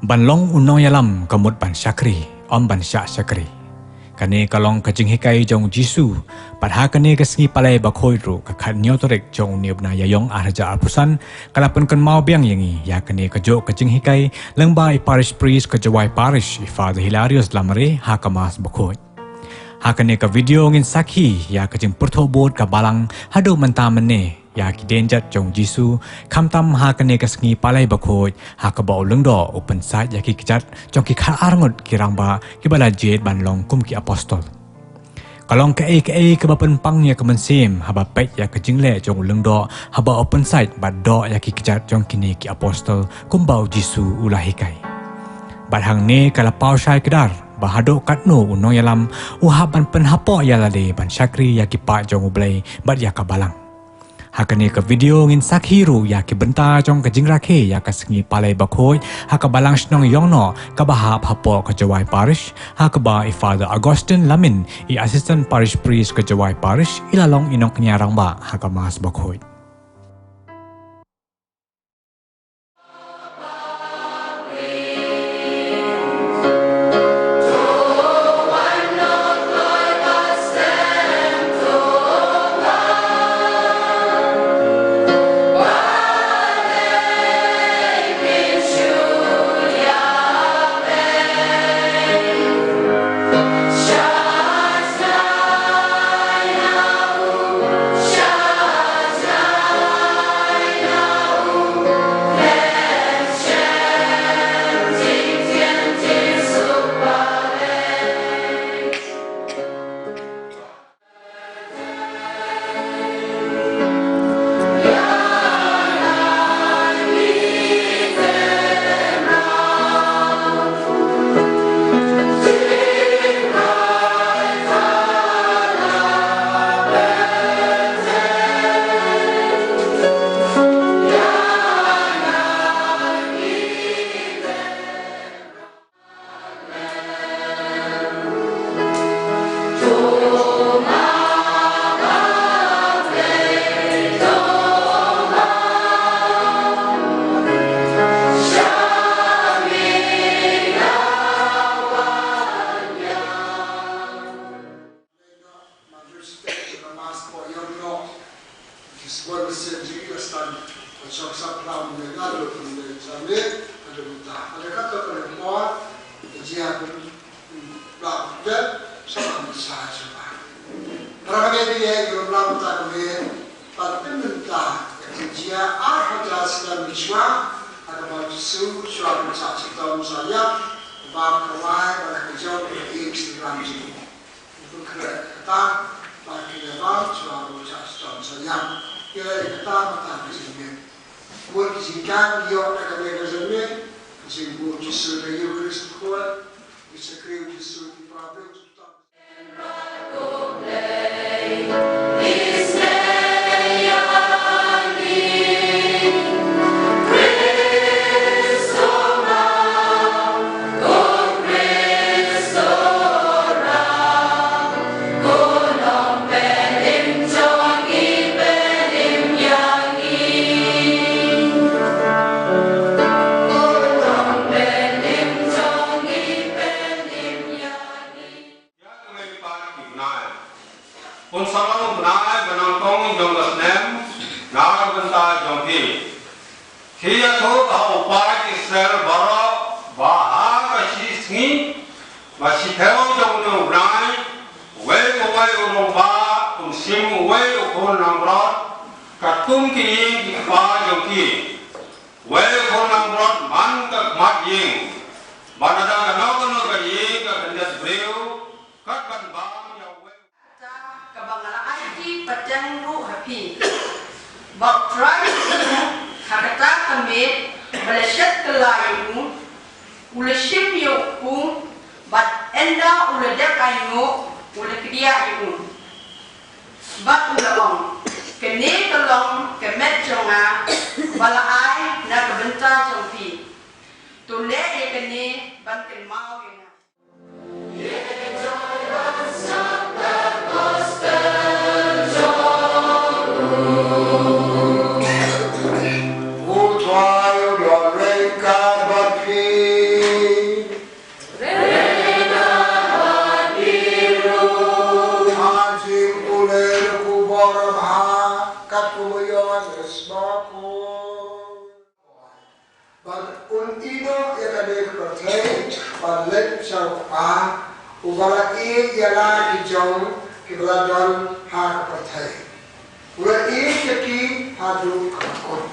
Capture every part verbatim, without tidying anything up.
Ban long u nongïalam ka mut ban shakri, ym ban shah shakri. Kane ka long ka jinghikai jong u Jisu, bad ha kane ka sngi Palei Bakhuid ruh ka khatñiew tarik jong une u bnai Ïaiong arhajar arphew san, ka la pynkynmaw biang ïa ngi ïa kane kajuh ka jinghikai lyngba i Parish Priest ka Jowai Parish, i Father Hilarius Lamare, ha ka Mass Bakhuid. Ha kane ka video ngin sakhi ïa ka jingpyrthuh bud ka Balang haduh mynta mynne ïa ki dienjat jong u Jisu, khamtam ha kane ka sngi Palei Bakhuid, ha kaba u Lyngdoh u pynsait ïa ki kjat jong ki khatar ngut ki rangbah kiba la jied ban long kum ki apostol. Ka long kaei kaei kaba pynpang ïa ka mynsiem haba peit ïa ka jingleh jong u Lyngdoh haba u pynsait bad doh ïa ki kjat jong kine ki apostol kumba u Jisu u la hikai. Bad hangne ka la paw shai kdar ba haduh katno u nongïalam u hap ban pynhapoh ïa lade ban shakri ïa ki paid jong U Blei bad ïa ka Balang. Ha kane ka video ngin sakhi ruh ïa ki bynta jong ka jingrakhe ïa ka sngi Palei Bakhuid ha ka Balang Shnong Ïongnoh kaba hap hapoh ka Jowai Parish, ha kaba i Father Augustine Lamin, i Assistant Parish Priest ka Jowai Parish, i la long i nongkñia rangbah ha ka Mass Bakhuid. Mother's Day, ka Mass Bakhuid Ïongnoh. Ki sngewbha sngewbha jingïaseng, ka shong saphram ne nga lut ne jam ne, ka lut ta. Ka lut ka to ka lut por, ka jia ka lut bla bla, sa ba mi sa sa ba. Para ka me bi ye, ka lut bla bla ta ka me, ba pynmynta, ka jia, ah, ka jia sngewbha mi shwa, ka ba su, shwa mi sa sa tom sa ya, ba ka wai, ba ka jong, ka ik, sngewbha mi. Kata, ba ki leh bam, shuwa ruh sha shitom sha ïam. Ki leh kata, kata ki jingmut. Bun ki jingkam, ïoh na ka leh ka jingmut. Ki jingbun Jisu na Eucharist Bakhuid. Ki shakri Jisu ki para briew. Ïa ka mei pat ki bnai. Un sa long u bnai ba nyngkong jong ka snem na ka bynta jong phi. Phi ïathuh ha u paid Israel baroh ba ha ka shi sngi ba shiphew jong une u bnai, uwei pa uwei u rangbah un shim uwei u khun langbrot katkum ki ïing ki kpa jong ki. Uwei u khun langbrot man ka khmat ïing. Bad lada kano kano ka ïing ka khyndiat briew, kat ban bam ïa uwei. Kata kaba nga la aiti pateng ruh ha phi. Ba U Trai ha kata ka miet ba la shet kylla ïa u, u la shim ïa u, bad ynda u la dep ainguh, u la kdiah ïa u. Bad u la ong, kane ka long ka met jong nga, ba la ai na ka bynta jong phi. To leh ïa kane ban kynmaw ïa nga. U Trai u don ryngkat bad phi. Pyrthei, bad leit sha u Kpa, uba la ïeit ïa la ki jong kiba la don ha ka pyrthei. U la ïeit ïa ki haduh ka kut.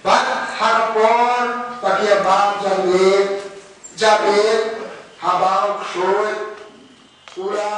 Bad ha ka por ba ki ïa bam ja miet, ja miet, haba u khroi, u la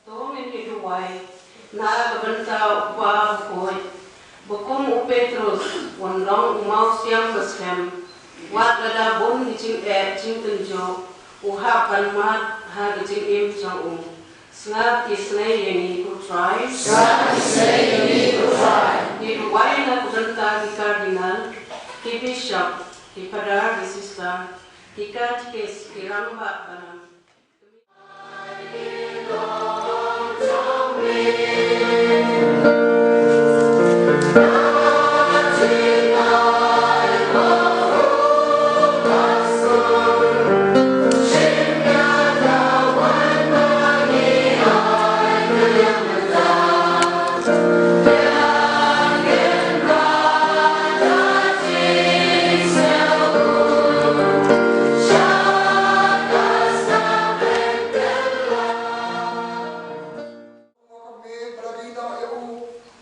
To ngin ïa duwai na ka bynta u kpa bakhuid, ba kum u Petrus un long u mawsiang baskhem, wat lada bun ki jingeh jingtynjuh u hap ban mad ha ka jingim jong u. Sngap isynei ïa ngi ko Trai. Sngap isynei ïa ngi ko Trai. Ngi duwai na ka bynta ki Cardinal, ki Bishop, ki Father, ki Sister, ki Catechist, ki Rangbah Balang.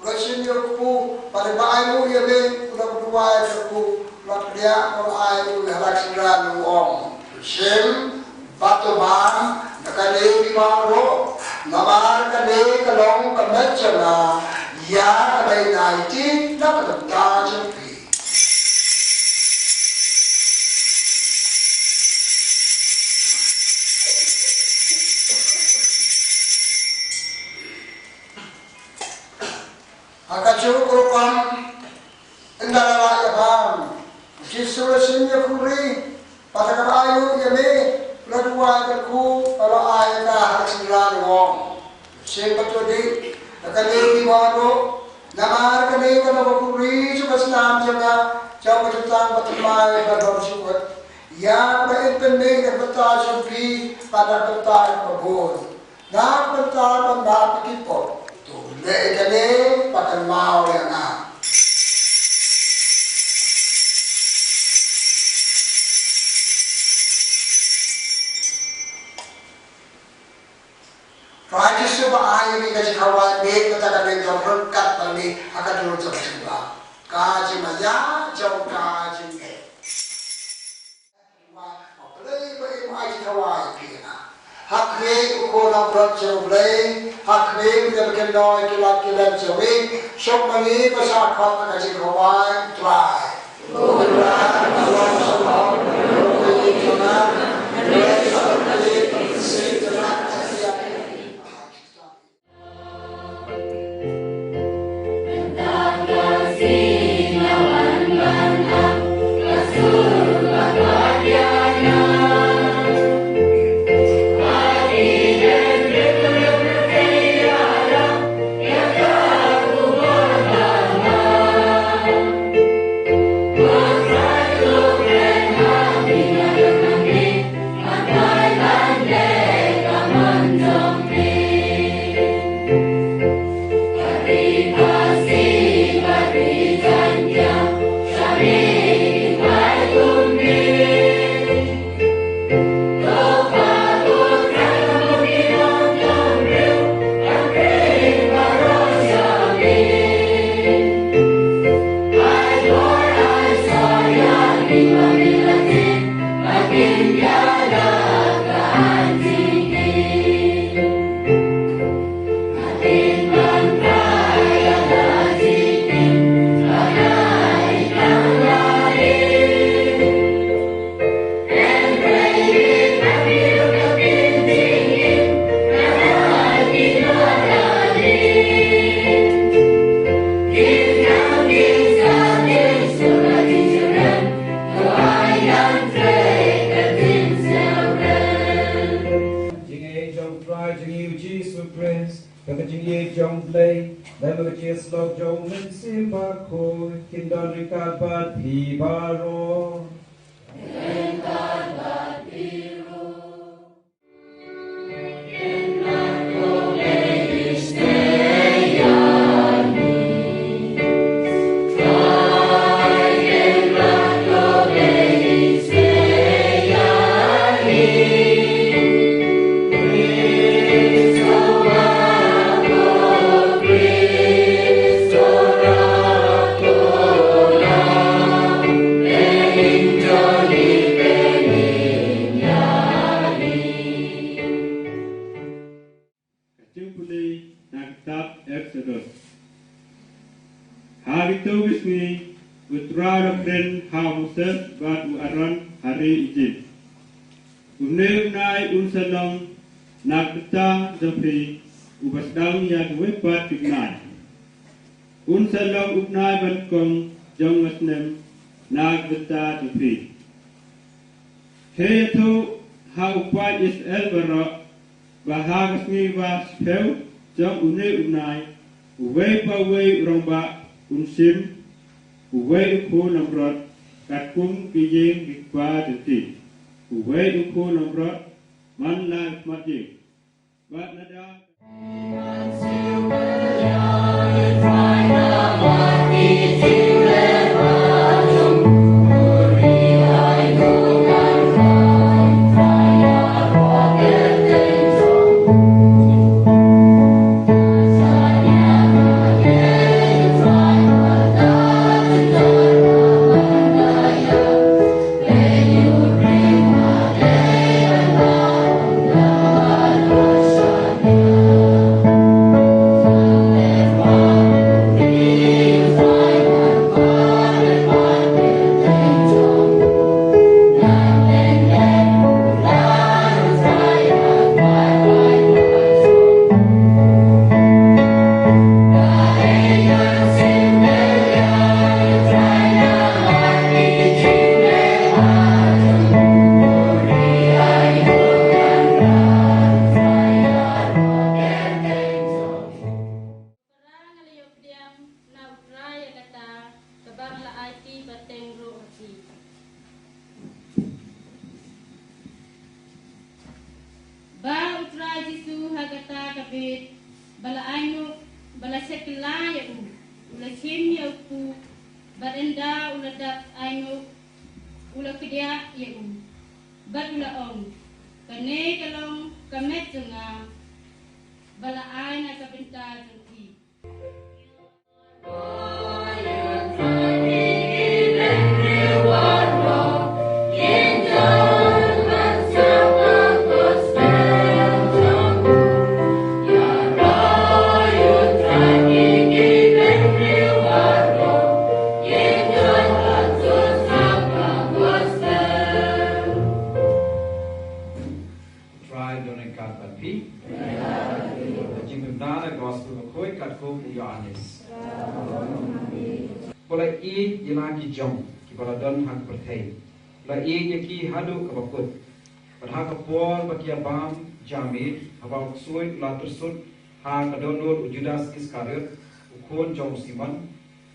Bad la shim ïa u kpu, bad ba ai ruh ïa me, u la duwai ïa u kpu, u la pdiang, u la ai u ïa u Alexandra, u ong: Shim bad to bam na kane ki baroh, namar kane ka long ka met jong nga ïa ka laiphew na ka bynta jong phi. Ha kajuh ka rukom, ynda la lah ïa bam, u Jisu u la shim ïa u khuri, bad ha kaba ai ruh ïa me, u la duwai ïa u kpu, bad u la ai ïa ka ha ka shynrang, u ong: Shim bad to dih na kane phi baroh, namar kane ka long ka khuri jong ka snam jong nga, jong ka jutang bathymmai badonshitom, ïa kaba in pynmih na ka bynta jong phi bad na ka bynta jong baroh. Na ka bynta ban map ïa ki pop, to leh ïa kane ban kynmaw ïa nga. Ka jong ka jingma, ka jingma ïa jong ka jingeh. Wa, wa Blei ba im ai jingthawai ïa phi na. Ha khmih u khun langbrot jong U Blei, ha khmih u kynnoh ki lad ki lem jong ngi, shong ma ngi ba shah khot na ka jingkhawai U Trai. Jingïeit jong U Trai jong ngi U Jisu Khrist, bad ka jingïeit jong U Blei, bad ka jingïeit jong U Mynsiem Bakhuid, kin don ryngkat bad phi baroh. Ka jingpule na ka kitab Eksodus. Ha kito ki sngi U Trai u la kren ha u Moses bad u Aaron ha ri Ijipt. Une u bnai un sa long na ka bynta jong phi uba sdang ïa kiwei pat ki bnai. Un sa long u bnai banyngkong jong ka snem na ka bynta jong phi. Phi ïathuh ha u paid Israel baroh ba ha ka sngi ba shiphew jong une u bnai, uwei pa uwei u rangbah un shim uwei u khun langbrot katkum ki ïing ki kpa jong ki. Uwei u khun langbrot man la ka khmat ïing. Bad lada Nga la ïoh pdiang na U Trai ïa kata kaba nga la aiti pateng ruh ha phi. Ba U Trai Jisu ha kata ka bit ba la ainguh, ba la shet kylla ïa u, u la shim ïa u kpu, bad ynda u la dap ainguh u la kdiah ïa u, bad u la ong, kane ka long ka met jong nga ba la ai na ka bynta jong phi. U la ïeit ïa la ki jong kiba la don ha ka pyrthei. U la ïeit ïa ki haduh kaba kut. Bad ha ka por ba ki ïa bam ja miet, haba u ksuid u la tyrsut ha ka dohnud u Judas Iskariot, u khun jong u Simon,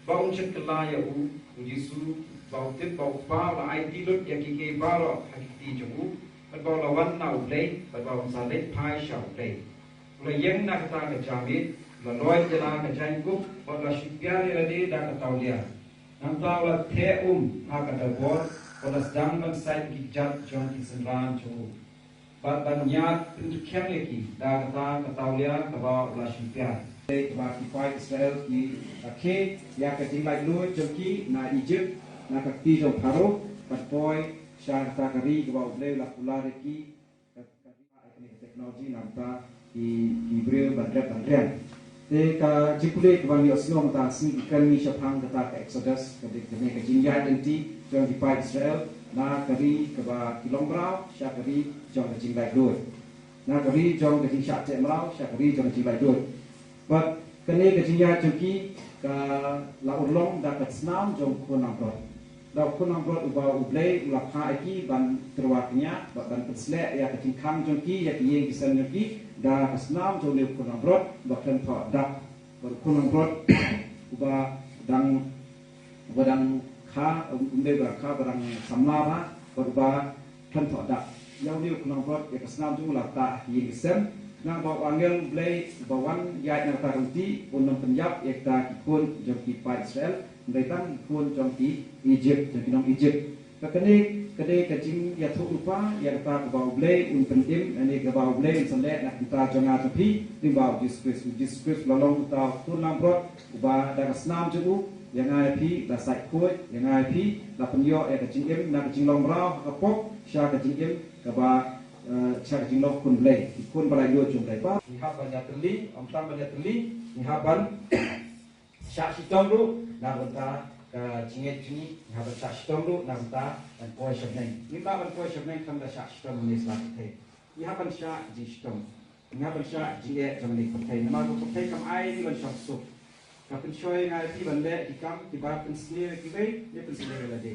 ba un shah kylla ïa u, u Jisu, ba u tip ba u Kpa u la aiti lut ïa kiei kiei baroh ha ki kti jong u, bad ba u la wan na U Blei, bad ba un sa leit phai sha U Blei. U la ïeng na kata ka ja miet, u la lait ïa la ka jaiñkup, bad u la shim piar ïa lade da ka tawlia. Nangta u la theh um ha ka daw bor, bad u la sdang ban sait ki kjat jong ki synran jong u, bad ban ñiad pyntkheng ïa ki da kata ka tawlia kaba u la shim piar. Te kaba ki paid Israel ki la khie ïa ka jinglaitluid jong ki na Ijipt, na ka kti jong Pharaoh, bad poi sha kata ka ri kaba U Blei u la kular ïa ki, ka, ka ri, ka technology, nangta ki, ki briew ban rep ban riang. Te ka jingpule kaba ngi ïohsngew mynta ka sngi ki kren ngi shaphang kata ka Exodus, ka dei kane ka jingïaid lynti jong ki paid Israel na ka ri kaba ki long mraw sha ka ri jong ka jinglaitluid, na ka ri jong ka jingshah teh mraw sha ka ri jong ka jinglaitluid. Bad kane ka jingïaid jong ki ka la urlong da ka snam jong u khun langbrot. Da u khun langbrot uba U Blei u la phah ïa ki ban tyrwa kñia, bad ban pynsleh ïa ka jingkhang jong ki, ïa ki ïing ki sem jong ki da ka snam jong une u khun langbrot uba khlem thoh dak. Bad u khun langbrot uba dang, uba dang kha, um, um dei uba dang kha, uba dang samla bha, bad uba khlem thoh dak. Ïa une u khun langbrot, ïa ka snam jong u la tah ha ki ïing ki sem. Khnang ba u angel U Blei uba wan ïaid na kata ka lynti un ym pynïap ïa kita ki khun jong ki paid Israel, hynrei tang ki khun jong ki Ijipt, jong ki nong Ijipt. Ka kane ka dei ka jingïathuhlypa ïa kata kaba U Blei un pynim, ïa kaba U Blei un sa leh na ka bynta jong nga jong phi lyngba U Jisu Khrist. U Jisu Khrist u la long uta u khun langbrot uba da ka snam jong u ïa nga ïa phi la sait khuid, ïa nga ïa phi la pynïoh ïa ka jingim na ka jinglong mraw ha ka pop sha ka jingim kaba, eh, sha ka jinglong khun Blei, ki khun ba laitluid jong U Blei. Ba ngi hap ban ïatylli, ym tang ban ïatylli, ngi hap ban shah shitom ruh na ka bynta ka jingngeit jong ngi, ngi hap ban shah shitom ruh na ka bynta ban poi sha bneng. Ngim lah ban poi sha bneng khlem da shah shitom hangne sha la pyrthei. Ngi hap ban shah jingshitom. Ngi hap ban shah jingeh jong kane ka pyrthei. Namar ka pyrthei kam ai ngi ban shong suk. Ka pynshoi ïa nga ïa phi ban leh ki kam kiba pynsniew ïa kiwei ne pynsniew ïa lade.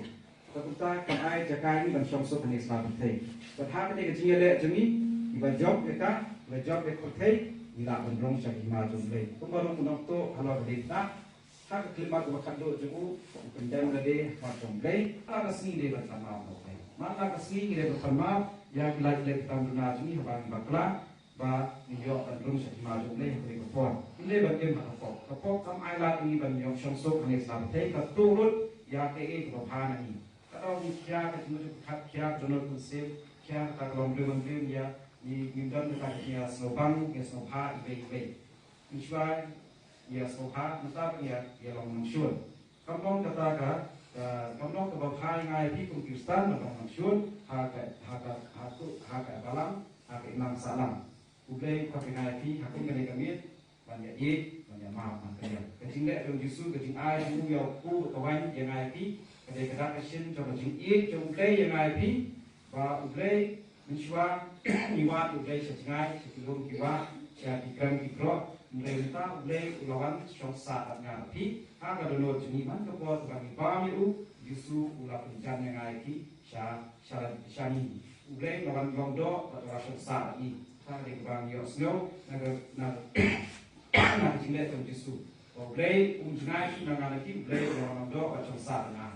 Ka pyrthei kam ai jaka ïa ngi ban shong suk hangne sha la pyrthei. Bad ha kane ka jingïaleh jong ngi, kiba jop ïa ka, kiba jop ïa ka pyrthei, ngi lah ban rung sha ka hima jong U Blei. Kumba ruh u nongtuh halor ka dei ta, ha ka khyllipmat kaba khatduh jong u, u pyndem lade ha khmat jong U Blei. Man la ka sngi dei ban pan map, man la ka sngi ngi dei ban pan map ïa ki lait ki lait ki tam duna jong ngi haba ngi bakla, ba ngin ïoh ban rung sha ka hima jong U Blei ha kane ka por. Ngim dei ban im ha ka pop. Ka pop kam ai lad ïa ngi ban ïoh shong suk hangne sha la pyrthei, ka tuh lut ïa kaei kaei kaba bha na ngi. Ka daw ngi khia ka jingmut jingpyrkhat, khia ka dohnud mynsiem, khia kata ka long briew man briew, ïa ngi, ngim don kata ka jingïasngewbang, ïasngewbha iwei iwei. Mynshuwa ïasngewbha, mynta ba ngi ïa, ïa long nongshun. Kam long kata ka, ka, kam long kaba bha ïa nga ïa phi kum Khristan ban long nongshun ha ka, ha ka, ha ka, ha ka balang, ha ka imlang sahlang. U Blei u khot ïa nga ïa phi ha kum kane ka miet ban ïa ïeit, ban ïa map, ban kylliang. Ka jingleh jong U Jisu, ka jingai jong u ïa u kpu ka waiñ ïa nga ïa phi, ka dei ka dak ka shin jong ka jingïeit jong U Blei ïa nga ïa phi. Ba U Blei, mynshuwa ngi wad ïa U Blei sha jngai, sha ki lum ki wah, sha ki krem ki krok, hynrei mynta U Blei u la wan shong sah bad nga bad phi ha ka dohnud jong ngi. Man ka por ba ngi bam ïa u, U Jisu u la pynjan ïa nga ïa phi sha, sha, sha ngi. U Blei u la wan long doh bad u la shong sah bad ngi. Kata ka dei kaba ngi ïohsngew na ka, na, na ka jingleh jong U Jisu. Ba U Blei um jngai shuh na nga na phi, U Blei u la wan long doh bad shong sah bad nga.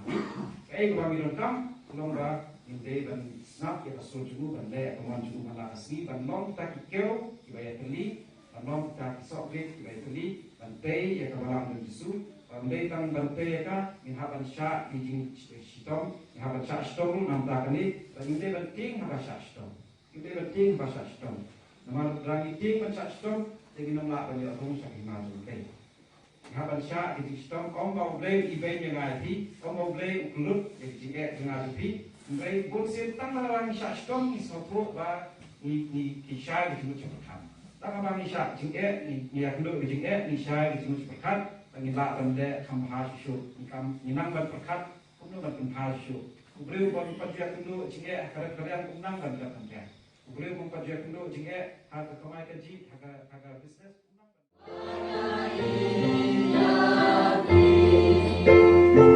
Kaei kaba ngi donkam ka long ba ngin dei ban sngap ïa ka sur jong u, ban leh ïa ka mon jong u man la ka sngi, ban long kita ki kew kiba ïatylli, ban long kita ki sohbit kiba ïatylli, ban tei ïa ka balang jong U Jisu. Ba ym dei tang ban tei ïa ka, ngin hap ban shah ki jingshitom, ngin hap ban shah shitom ruh na ka bynta kane, ba ngim dei ban tieng haba shah shitom. Ngim dei ban tieng haba shah shitom. Namar lada ngi tieng ban shah shitom, te ngin ym lah ban ïoh rung sha ka hima jong U Blei. Ngi hap ban shah ki jingshitom, ym ba U Blei u ibeiñ ïa nga ïa phi, ym ba U Blei u kyllut ïa ki jingeh jong nga jong phi. Hynrei bunsien tang lada ngi shah shitom ngi sngewthuh ba ngi, ngi, ngi shai ka jingmut jingpyrkhat. Tang haba ngi shah jingeh, ngi, ngi ïakynduh ïa ka jingeh, ngi shai ka jingmut jingpyrkhat, ba ngin lah ban leh kham bha shuh shuh, ngi kam, ngi nang ban pyrkhat, kumno ban pynbha shuh shuh. U briew uba ym pat ju ïakynduh jingeh ha ka ri ka riang, um nang ban ïoh ban riang. U briew uba ym pat ju ïakynduh jingeh ha ka kamai kajih, ha ka, ha ka business, um nang ban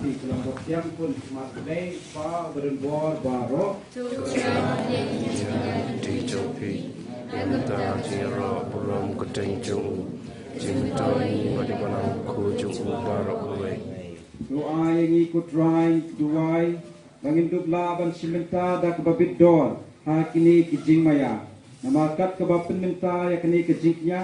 Phi ka long ba thiang khun, smat Blei Kpa uba don bor baroh. Ti jong phi, mynta ka jingïaroh burom kyrteng jong u, jingmyntoi ïa ngi bad ïa balang bakhuid jong u baroh kawei. To ai ïa ngi ko Trai, duwai ba ngin dup lah ban shim bynta da kaba bit dor ha kine ki jingmaïa. Namar kat kaba pynmynta ïa kane ka jingkñia,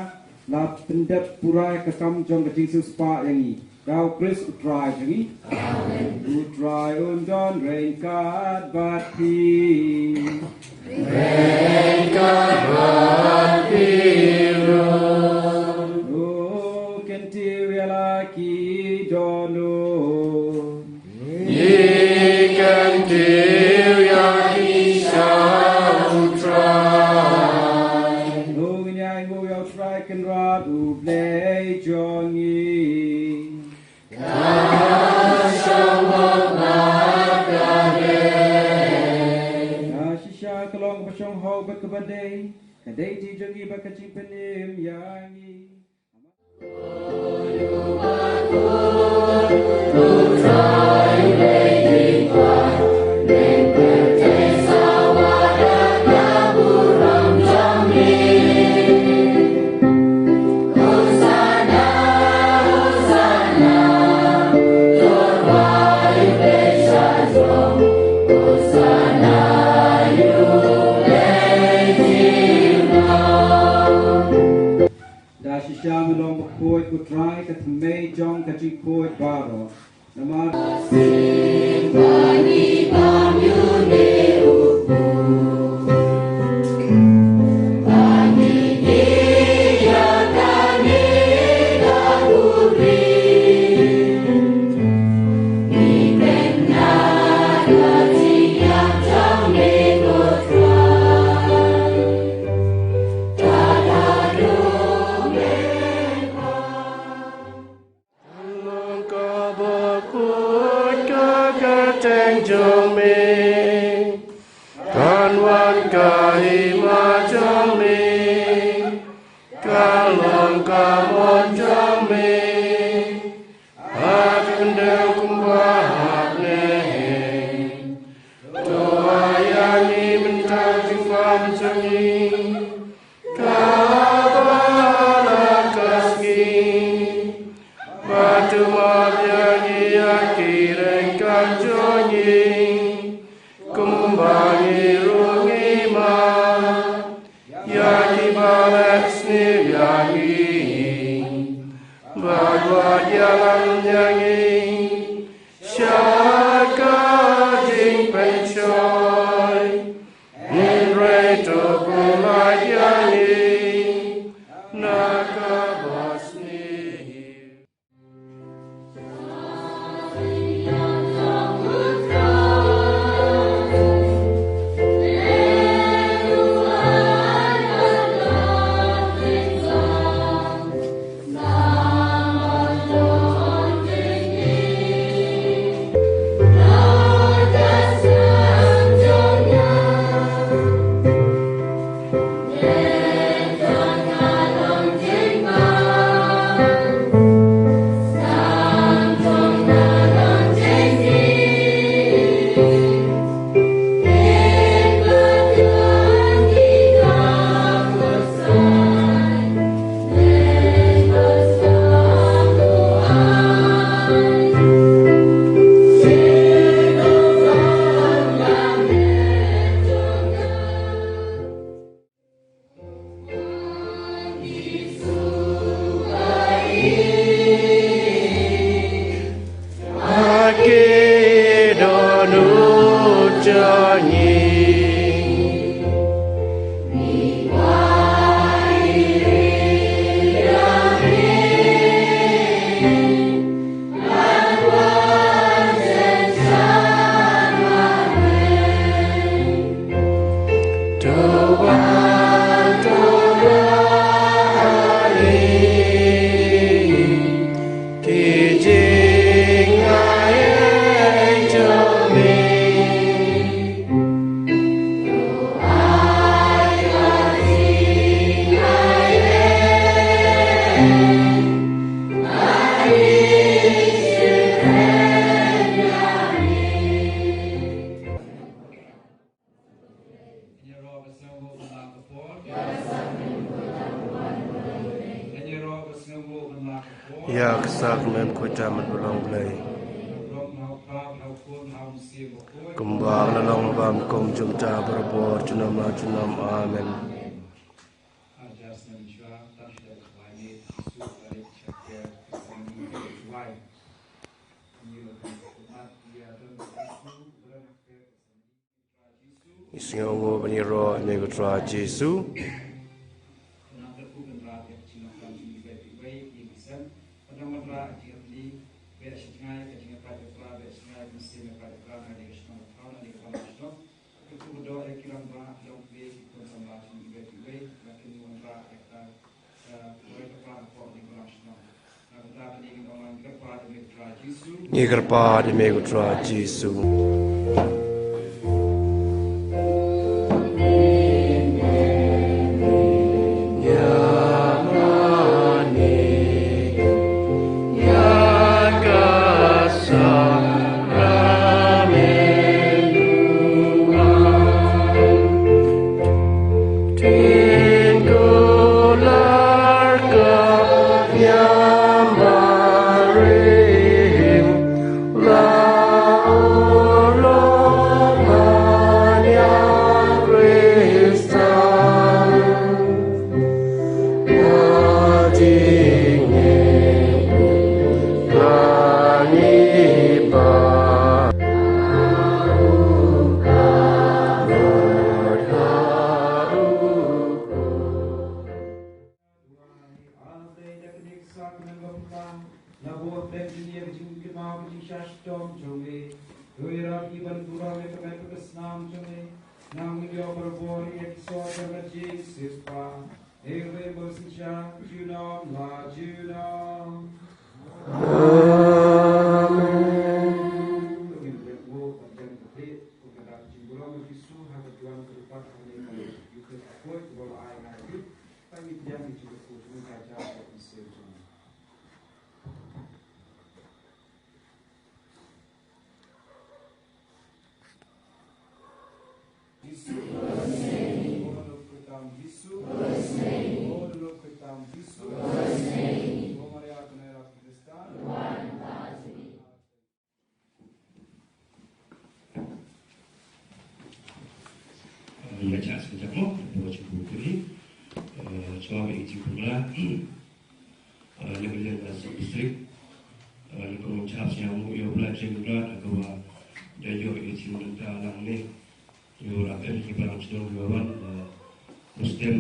la pyndep pura ïa ka kam jong ka jingsiewspah ïa ngi. Da u Khrist u Trai jong ngi. Amen. U Trai un don ryngkat bad phi. Ryngkat bad phi ruh. To kyntiew ïa la ki dohnud. Ngi kyntiew ïa ki sha u Trai. To ngin ïa ainguh ïa u Trai Kynrad u Blei jong ngi. Ka shong hok bad ka dei. Ka shisha ka long kaba shong hok bad kaba dei. Ka dei ti jong ngi bad ka jingpynim ïa ngi. Da shisha me long bakhuid ko Trai, ka thymmei jong ka jingkhuid baroh. Namar Kan long kaba khuid ka kyrteng jong me. Kan wan ka hima jong me. Kan long ka mon jong me. Ha khyndew kumba ha bneng. To ai ïa ngi mynta ka jingbam jong ngi. Kaba la ka sngi. Bad to map ïa ngi ïa ki ryngkat jong ngi. Kumba ngi ruh ngi map ïa kiba leh sniew ïa ngi. Bad wat ïalam ïa ngi sha ka jingpynshoi. Hynrei to pynlait ïa ngi na kaba sniew. Sakramen Khuid Tam Bad Balang Blei. Kumba la long bam kum jumta barabor junom la junom. Amen. Ngi sngewnguh ban ïaroh ïa me ko Trai Jisu. Ngi kyrpad ïa me ko Trai Jisu. Duwai, ha kane ka sakramen ba pyrkhat, la buh bad ïa ka jingkynmaw ka jingshah shitom jong me. To ïarap ïa ngi ban burom ïa ka met bad ka snam jong me. Nang ngin ïoh barabor ïa ki soh jong ka jingsuk ba. Ïa ka bynta ba synshar junom la junom. Amen. To ngin ïa buh bad ïa ka jingburom ïa Jisu ha ka duwan ka dukpat ha kane ka Eucharist ka Khuid ba la ai ha ngi. Nga chah sngewthuh mo, nga chah sngewthuh ri. Eh, chwa ba i jingpynbna. Eh, na ka liang ka sub district. Eh, na ka long chap sñiaw mo ïa u Blai Jingmyntoi, ka wa da ïoh i jingmyntoi lang ne. Ïa u Rabbi ki ba ram sdong ïa wan, eh, mustem.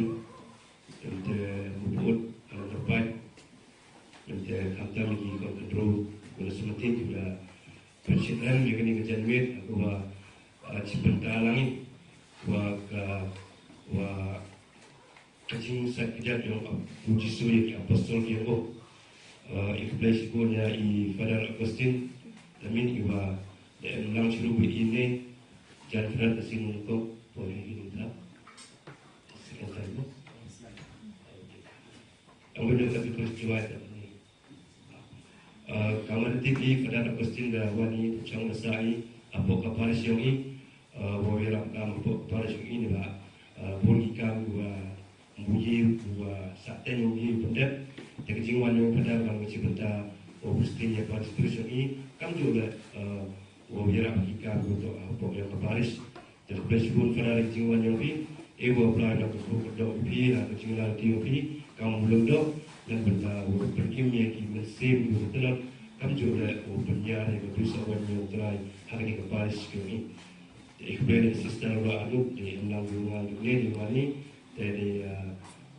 Mynta muput, ala terpait. Mynta khamtam lagi kon kynroi, wala sematin ki ba pynshit rem ïa kane ka janmiet, ha ka wa, ah, chi bynta lang i, wa ka, wa ka jingsaid kjat jong u Jisu ïa ki apostol ki ong. Ah, i khublei shibun ïa i Father Augustine, da mynta i wa da em lang chirup ïa ine, jan Father da sing ko, por ïa ki nta. Second time, no? Ang guna ka bi terus jiwai ta ni. Ah, kamar tiki Father Augustine da wan i chong da sa i, hapoh ka parish yong i, ah, wa ïarap kam hapoh ka parish yong i ni ba, ah, bun ki kam wa mbuyi wa sa ten mbuyi pyndep, te ka jingwan yong Father ban ka chi bynta wa Augustine ïa parish yong i, kam ju le, ah, wa ïarap ki kam wa to, ah, hapoh yong ka parish. Te khublei shibun Father ïa ka jingwan yong phi, e wa Blai da ka khublei ka dok phi, ha ka jinglalti yong phi, kam u lyngdoh, na ka bynta wa pyrkhing ïa ki mynsiem ki wa tlot, kam ju le wa pynïar ïa ka dusha wan yong Trai, ha kane ka parish yong i. Te i khublei ïa sister wa Arngut, te em lang u ngal u ne, u mani, te de, ah,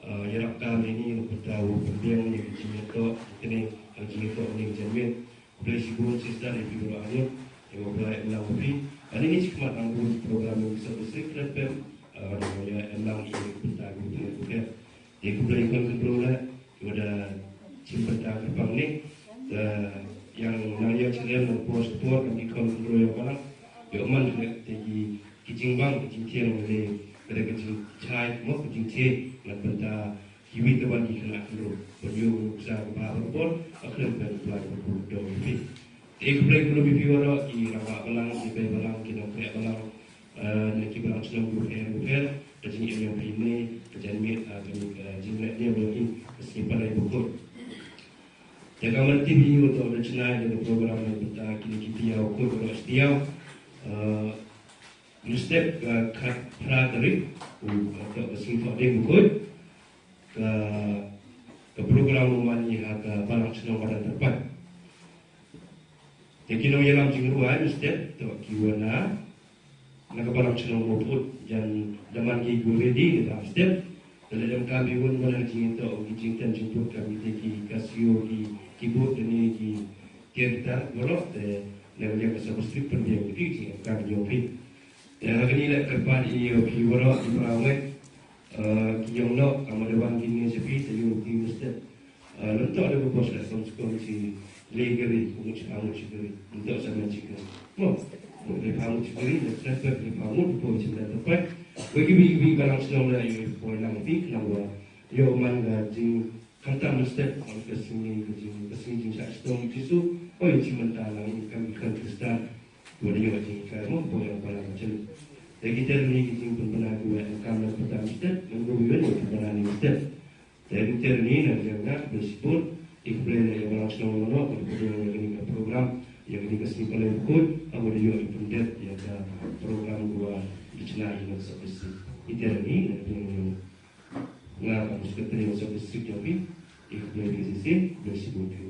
ah, ïarap kam ïa ni, na ka bynta wa pynbiang ïa ka jingïatoh, kane, ha ka jingïatoh ne ka janmiet. Khublei shibun sister ïa phi baroh arngut, ïa u Blai un ïalam ïa phi. Lane ngi sngewkhmat lang bun program ïa u Sub District Club pem, eh, ïa u ïalam ïa u bynta ïa u bynta ïa u bynta. Ïa khublei ïa u Kong Kynroi leh, ïa u da shim bynta kyrpang ne. Eh, ïa nang ïa u Sir Em nang por por kam ki Kong Kynroi ïa u balang. Ïa u man leh te ki, ki jingbang, ki jingthiang leh, ka da ka jingshai, mo ka jingthiang, nang bynta Kiwei te wan ki khynnah khynroo, ban ïoh nuksa kaba ha bor, ha khlem pynpra ka buh dong ïa phi. Te khublei khublei ïa phi waroh, ki rangbah balang, ki bei balang, ki nongtrei balang, eh, ne ki balang shnong bapher bapher, ka jingim ïa phi ne, ka janmiet, eh, ka jing, eh, jingleh niam ïa phi, ka sngi Palei bakut. Te ka man tip ïa u, to da chna ïa ka program na ka bynta kine ki tiaw, ko ba sha tiaw. Eh, mynstep ka khatphra tarik, u, to ka sngi Thohdieng bakhuid, ka, ka program u man ïa ha ka balang shnong Madan Tyrpait. Te ki nongïalam jingrwai mynstep, to ki wan na na ka balang shnong Mawphut, jan da man ki, ki ready na ka step. Te lada em kam, ki wan wan na ka jingïatoh, ki jingtem jingput, ka mih te ki Casio, ki keyboard, ne ki guitar baroh, te na ka liang ka sub district pynbiang ki jingkam jong phi. Te ha kane leh kyrpad ïa phi baroh, ïa phi baroh. Eh, ki ïong noh, ka mut da wan kine sha phi, te ïoh ki mynstep. Eh, lem to da ka bos da, kong, kong shi lei kari, kong shi, kong shi kari. Lem to sa man shi kari. Mo, mo lei, kong shi kari, lem to lei, kong shi kari, lem to. Wei ki, wei ki, wei balang shnong la ïoh poi lang phi, khnang ba ïoh man ka jingkhamtam mynstep, man ka sngi, ka jing, ka sngi jingshah shitom Jisu. Oi, shi mynta lang ïa ka kam ki khun Khristan. Ba da ïoh jinghikai mo, ba ïoh balang chen. Te ki ter ni ki jingpynbna ki wei kam na ka bynta mynstep, ngan ruh ïoh pynbna ni mynstep. Te ki ter ni na ka liang nga, ba shibun, ïa khublei na ïa balang shnong noh, ba da pynlong ïa kane ka program, ïa kane ka sngi Palai Bakhuid, ba da ïoh pyndet ïa ka program ba da chna ïa ka sub district. Ki ter ni na ka liang nga, ba secretary sub district jong phi, ïa khublei phi shisien, ba shibun phi.